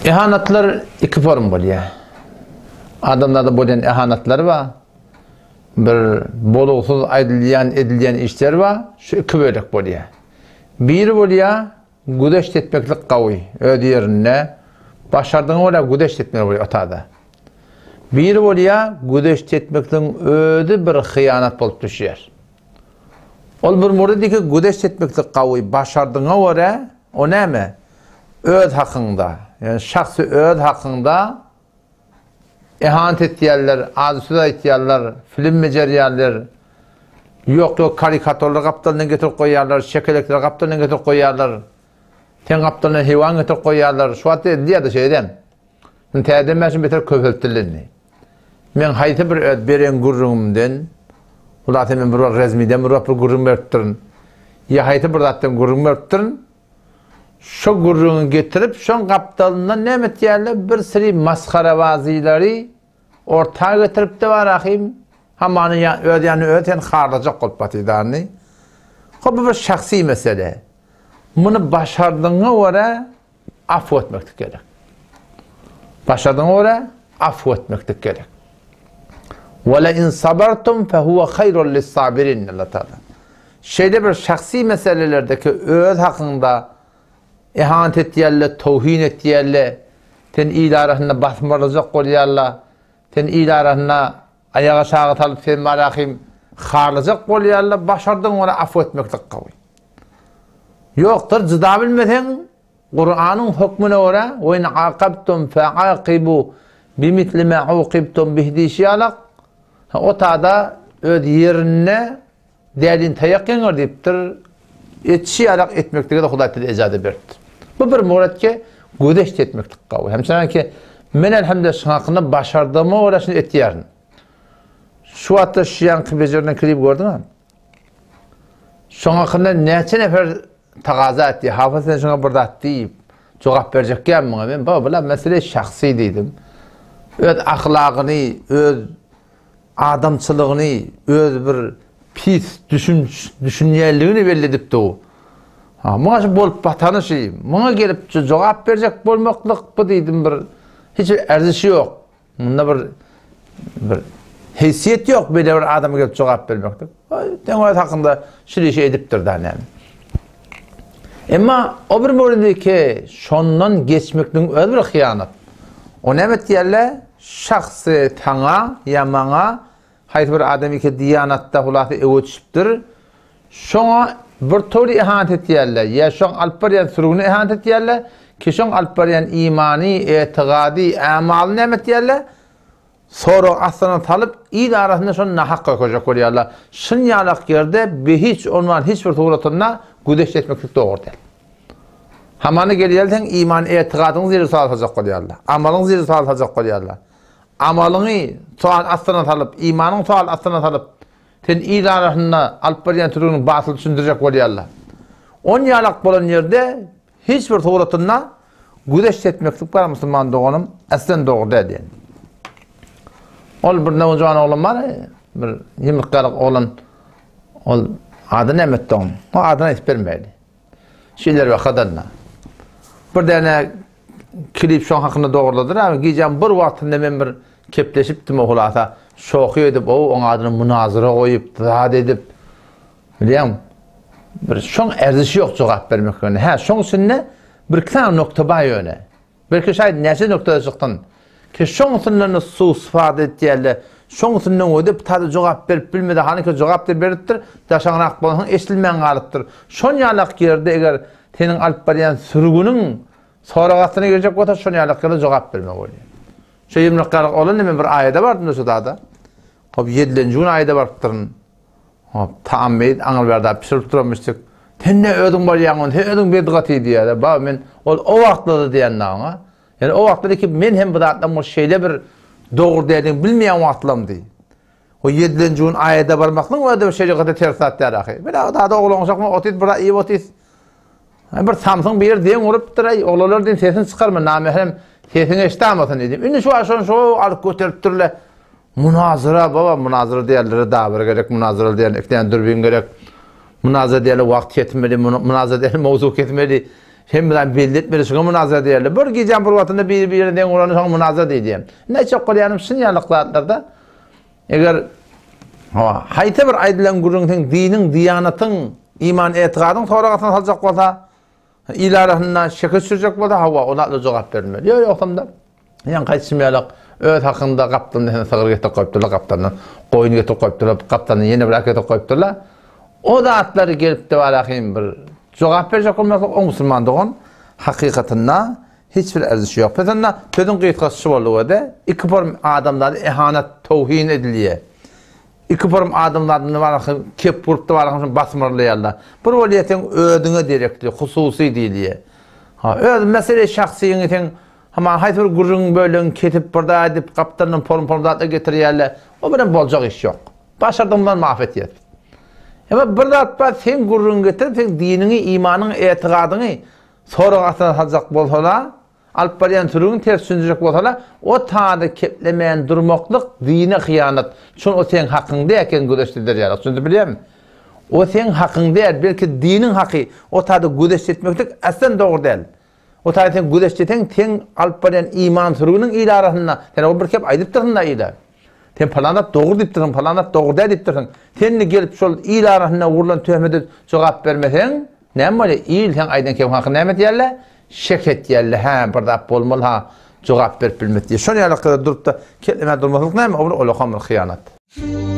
Ehanatlar iki form bolýar. Adamlarda bolýan ehanatlar bar. Bir bolugsyz aýdylýan, edilýän işler bar. Şu iki bölek bolýar. Biri bolýar güzeşt etmeklik gawy, öz ýerinde başardygyňa görä güzeşt etmeli bolýar otada. Biri bolýar güzeşt etmekligiň özi bir hyýanat bolup düşýär. Ol bir muridiki güzeşt etmeklik gawy, başardygyňa görä, o näme? Öz hakyňda, ýagny şahsy öz hakyňda ehanet etýärler, ajy söz aýtýarlar, film bejerýärler, ýok-ýok karikaturlary gapdalyndan getirip goýýarlar, şekelekleri gapdalyndan getirip goýýarlar, seň gapdalyndan heýwan getirip goýýarlar. Şu wagtda edilýär-de şeýdem. Indi täzeden bäşim beter köpeltdildi indi. Men haýsy bir öz beren gürrüňimden, Hulasy men bir wagt rezmiden bir wagt bir gürrüň beripdirin. Ýa haýsy bir zatdan gürrüň beripdirin. Şo gürrüňi getirip, şoň gapdalyndan näme etýärler, bir siri masgarabazylary orta getirip-de bar ahym, hamany ýa öz ýanyna özi seni harlajak bolup batydany. Hop bu bir şahsy mesele. Muny başardygyňa görä Afw etmeklik gerek. Başardygyňa görä afw etmeklik gerek. Ve le in sabartum fe huve hayrun lis-sabirin Allah Taala. Şeýle bir şahsy meselelerdeki öz hakyňda ihanet etýärler, towhin etýärler, sen il arasynda basmarlajak bolýarlar, sen il arasynda aýak aşagy salyp sen barahym harlajak bolýarlar, başardygyňa görä afw etmeklik gawy. Ýokdur, jyda bilmeseň, Kuranyň hökmüne görä, we in aqabtum fa'aqibu bimisli ma uqibtum bih diýşi ýalak, o tada öz ýerinde dälin taýak ýeňer diýipdir. Etişi ýalak etmeklige-de Hudaý bize ejaza beripdir. Bu bir muratke gözeşt etmeklik gawy. Hemçenan ki, men elhamdülillah şuň hakynda başardygyma görä şuny etýärin. Şu wagtda şu ýaňky bejerilen klibi gördüňmi? Şoň hakynda näçe nefer tagaza etdi. Hafyz sen şoňa bir zat diýip, jogap berjekkäm muňa. Men baba bular mesele şahsy diýdim. Öz ahlagyny, öz adamçylygyny, öz bir pis düşünç, düşünýänligini belli edipdi o. Ha, muňa şu bolup batany şu, muňa gelip jogap berjek bolmaklyk bu diýdim bir hiç bir erzişi ýok. Munda bir bir heýsiýet ýok beýle bir adama gelip jogap bermekde. Sen öz hakynda şul işi edipdir da näme. Emma o bir müridi şondan geçmekligiň öz bir hyýanat. O näme etýärler? Şahsy saňa ýa maňa haýsy bir adam iki diýanatda hulasy öwe düşüpdir. Şoňa bir tory ihanet etýärler, ýa şoň alyp barýan sürgüne ihanet etýärler, ki şoň alyp barýan imany, etigadý, ämaly näme etýärler? Sorag astyna salyp, il arasynda şony nahak görkezjek bolýarlar. Şun ýalak ýerde behiç ondan hiç bir suratynda güzeşt etmeklik dogry däl. Hamana gelýär seň iman etigadyňy zere sual saljak bolýarlar. Amalyňy zere sual saljak bolýarlar. Amalyňy sual astyna salyp, imanyňy sual astyna salyp, Sen il arasynda alyp barýan sürüňi batyl düşündirjek bolýarlar. On ýalak bolan ýerde hiç bir suratynda güzeşt etmeklik bar musulman doganym aslen dogry däl diýen. Ol bir nowjuwan oglan bar, bir ýumruk oglan. Ol ady näme etdi oň? O adyny aýdyp bermeli. Şeýler we kadanda. Bir däne klip şoň hakynda dogrudadyr. Abi gijäň bir wagtynda men bir kepleşipdim o hulasa. Şohy edip o oň adyny munazyra goýup, zat edip. Bilýäň, bir şoň erzişi ýok jogap bermek ýöne. Hä, şoň içinde bir iki sany nokta bar ýöne. Belki şaýt näçe noktada çykdyn. Ki şoň üstünden su-sifat etýärler. Şoň üstünden ödüp tazy jogap berip bilmedi. Hany ki jogap da beripdir, daşaňrak bolansoň eşidilmän galypdyr. Şon ýalak ýerde eger seniň alyp barýan sürgüniň sorag astyna girjek bolsa şon ýalak ýerde jogap bermeli bolýar. Şo ýumruk ýalak oglan men bir aýada bardym şu zada. Hop ýedilenji gün aýada barypdyryn. Hop, taam beýt aňyl bärde pişirip duranmyşdyk. Sen ne özüň bolýaň ony, sen özüň bedgaty diýýär. Baba men ol o wagtlarda diýen oňa. Ýani o wagtlar ki men hem bu zatlaryň bir şeýle bir dogry däldigini bilmeýän wagtlarymdy. O ýedilenji gün aýada barmaklygyň özi bir şerigata ters zat däl ahy. Bir zada oglan uşakmy otys bir iýip otys. Bir samsyň biri deň urupdyr, aý, oglanlar diýdim sesini çykarma, namährem sesiňi eşidamasyn diýdim. Indi şu şony şu alyp göteripdirler. Munazyra baba, munazyra diýerlere dabyr gerek, munazyra diýen iki däne dürbin gerek. Munazyra diýerler wagt kesmeli, munazyra diýerler mowzuk kesmeli. Hemme zat belli etmeli, şuňa munazara diýerler. Bir gijäň bir wagtynda biri-birine deň bolanda şoňa munazara diýilýär. Indi aýtjak bolýanym şun ýalyk zatlarda eger hawa, haýsy bir aýdylan gürrüň seň diniň, diýanatyň, iman-etigadyň sorag astyna saljak bolsa, il arasynda şeke düşürjek bolsa, hawa, o zatlara jogap berilmeli. Ýok, ýogsam-da Ýaňky aýdyşym ýaly, öz hakyňda gapdalynda seni sygyr getirip goýupdyrlar, gapdalyndan goýun getirip goýupdyrlar, gapdalyndan ýene bir at getirip goýupdyrlar. O zatlary gelip-de barahym bir jogap berjek bolmasak, o musulman dogan hakykatynda hiç bir erzişi ýok. Pes onda sözüň gysgasy şu boldy we-de, iki form adamzada ehanet, towhin edilýär. Iki form adamzadyny barahym kep urupdy barahym şony basmarlaýarlar. Bir bolýar seň özüňe derekli, hususy diýilýär. Ha, öz mesele şahsyňy seň Hamana haýsy bir gürrüňiň bölegini kesip bir zat edip gapdalyndan porum-porum zatlar getirýärler. O bilen boljak iş ýok. Başardygymyzdan maaf etýäs. Emma bir zat bar, seň gürrüňiňi getirip, seň diniňi, imanyňy, etigadyňy sorag astyna saljak bolsalar, alyp barýan sürügiňi ters düşündirjek bolsalar, o taýda keplemän durmaklyk dine hyýanat. Çün o seň hakyň däl eken göreşde eder ýaly. Düşündirip bilýärmi? O seň hakyň däl, belki diniň haky. O taýda göreş etmeklik aslan dogry däl. O taýda sen gözeşjeseň, seň alyp barýan iman sürgüniň il arasynda, sen ol bir kep aýdypdyrsyň-da ile. Sen pylan zat dogry diýipdirsiň, pylan zat dogry däl diýipdirsiň. Sen indi gelip şol il arasynda urlan töhmete jogap bermeseň, näme bolýar? Il seň aýdan kebiň hakyny näme etýärler? Şek etýärler, hä, bir zat bolmaly-ha, jogap berip bilmedi diýip. Şol ýaly gyza durup-da, keplemän durmaklyk näme? O bir olakan bir hyýanat.